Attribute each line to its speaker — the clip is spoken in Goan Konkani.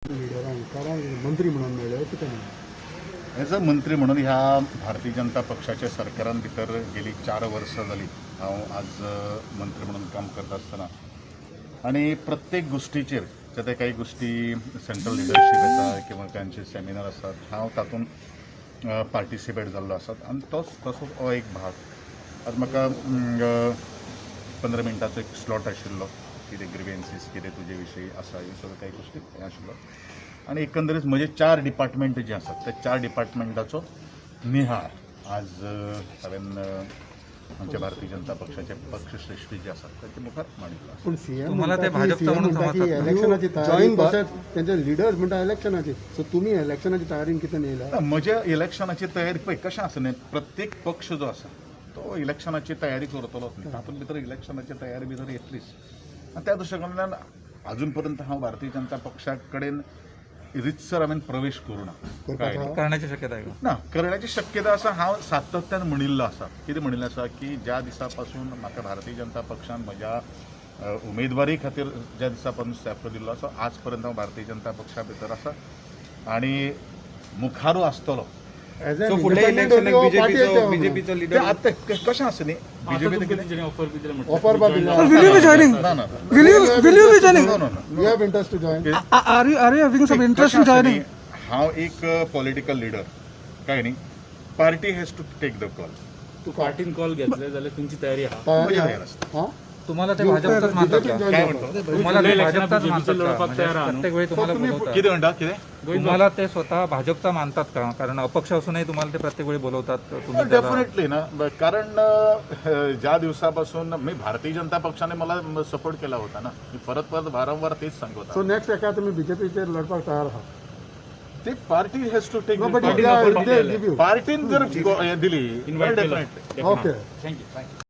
Speaker 1: लिडरांक कारण मंत्री म्हणून मेळ्ळे कितें म्हणून?
Speaker 2: एज अ मंत्री म्हणून ह्या भारतीय जनता पक्षाच्या सरकारान भितर गेली 4 वर्सां जाली हांव आज मंत्री म्हणून काम करता आसतना आनी प्रत्येक गोश्टीचेर जे काही गोश्टी सेंट्रल लिडरशीप येता किंवा तांचे सेमिनार आसात, हांव तातूंत पार्टिसिपेट जाल्लो आसात आनी तोच तसोच हो एक भाग. आज म्हाका 15 मिनटाचो एक स्लॉट आशिल्लो, कितें ग्रिवेन्सीस, कितें तुजे विशीं आसा, ह्यो सगळ्यो काही गोश्टी हें आशिल्लो. आनी एकंदरीत म्हजे चार डिपार्टमेंट जे आसात, त्या चार डिपार्टमेंटाचो निहाळ आज हांवें आमच्या भारतीय जनता पक्षाचे पक्षश्रेष्ठी जे आसात तांचे मुखार मांडिल्लो आसा.
Speaker 1: पूण सीएम
Speaker 3: तुम्हाला ते भाजपचा म्हणून
Speaker 1: म्हणटा की
Speaker 3: समजतात.
Speaker 1: इलेक्शनाची तयारी, तशेंच त्यांचे लिडर्स म्हणटा इलेक्शनाची, सो तुमी इलेक्शनाची तयारीन कितें येयला?
Speaker 2: ना, म्हज्या इलेक्शनाची तयारी पळय कशें आसा न्ही, प्रत्येक पक्ष जो आसा तो इलेक्शनाची तयारी करतलोच न्ही. तातूंत भितर इलेक्शनाची तयारी भितर येतलीच. आनी त्या दृश्टिकोनांतल्यान अजून पर्यंत हांव भारतीय जनता पक्षा कडेन रितसर हांवें प्रवेश करूं ना. काय न्ही.
Speaker 3: करण्याची शक्यता आहे का?
Speaker 2: ना, करण्याची शक्यता आसा. हांव सातत्यान म्हणिल्लो आसा. कितें म्हणिल्लें आसा की ज्या दिसा पासून म्हाका भारतीय जनता पक्षान म्हज्या उमेदवारी खातीर ज्या दिसा पासून स्टेप दिल्लो आसा, आज पर्यंत हांव भारतीय जनता पक्षा भितर आसा आनी मुखारू आसतलो.
Speaker 1: एज
Speaker 4: सो फुडल्या इलेक्शनाक बीजेपीचो
Speaker 2: ते
Speaker 4: लिडर
Speaker 2: आतां कशें आसा न्ही, बीजेपी
Speaker 5: ऑफर बी दिलें म्हटल्यार
Speaker 1: ऑफर बा दिला.
Speaker 6: Will you be joining?
Speaker 2: ना ना.
Speaker 6: Will you be joining?
Speaker 2: No no no.
Speaker 1: You have interest to join?
Speaker 6: Are you having some interest in
Speaker 2: कशें आसा
Speaker 6: joining?
Speaker 2: न्ही, हांव एक पॉलिटिकल लिडर काय न्ही, party has to take the call.
Speaker 1: तू
Speaker 5: पार्टीन कॉल घेतले जाल्यार तुमची तयारी आहा?
Speaker 1: तयारी
Speaker 2: म्हजी तयार आसता.
Speaker 1: हा.
Speaker 3: तुम्हाला ते भाजपचाच मानतात का?
Speaker 2: काय म्हणतो?
Speaker 3: तुम्हाला ते
Speaker 5: फुडल्या इलेक्शनाक
Speaker 3: भाजपचाच
Speaker 5: BJP
Speaker 3: मानतात का?
Speaker 5: लढोवपाक
Speaker 3: म्हणजे
Speaker 5: तयार आहा न्हू?
Speaker 3: प्रत्येक वेळी तुम्हाला बोलवतात.
Speaker 2: कितें म्हणटा, कितें?
Speaker 3: तुम्हाला ते स्वतः भाजपचा मानतात का? कारण अपक्ष असूनही तुम्हाला ते प्रत्येक वेळी बोलवतात, तर तुम्ही त्याला-
Speaker 2: डेफिनेटली ना, कारण ज्या दिवसापासून मी भारतीय जनता पक्षाने मला सपोर्ट केला होता ना, मी परत परत वारंवार तेच सांगत
Speaker 1: सो
Speaker 2: होता.
Speaker 1: नेक्स्ट एका तुमी बीजेपीचेर लढपाक तयार आहा?
Speaker 2: ते party has to take.
Speaker 1: No, but if they give you
Speaker 2: पार्टीन जर हे दिली
Speaker 5: इन्व्हायट केलं.
Speaker 2: डेफिनेटली.
Speaker 1: ओके.
Speaker 5: Thank you.